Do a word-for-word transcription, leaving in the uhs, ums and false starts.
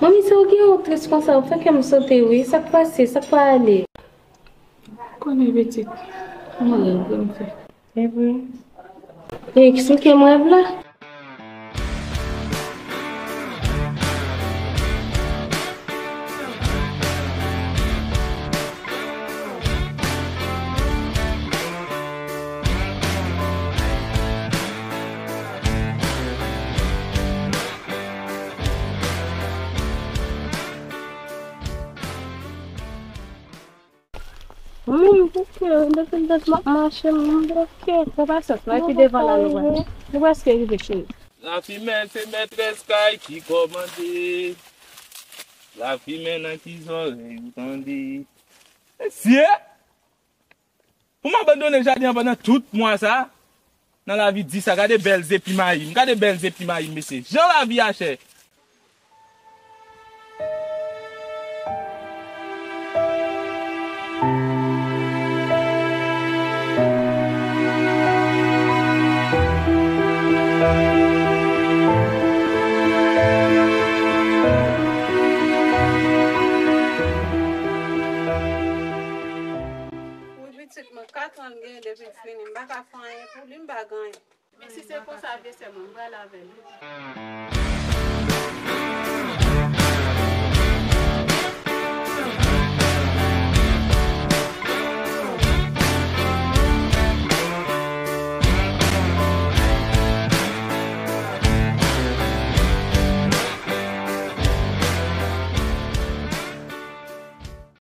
Manmi, sa w gen w tris konsa, w fè kè m sote wi. Sa k pase? Sa k pral ale? Konnen pitit. Mwen gen pou m fè. Epi, e eksplike m rèv la. Mwen menm bouke, depi l dat m ap mache, mwen bouke. Pran pasyans, mwen ki devan la nou wè. Nou prèske rive cheri. Lafimen se mètrès kay ki kòmande. Lafimen nan ki zòrèy ou tande? Mesye! Pou m abandone jaden an pandan tout mwa sa, nan lavi di sa, gade bèl zepi mayi m, gade bèl zepi mayi m, mesye. Jan lavi a chè. Wi, pitit mwen, kat an l gen depi l fini. M pa ka fè anyen pou li, m pa gen anyen. Men si se konsa, vye sè mwen, m pral avè l wi.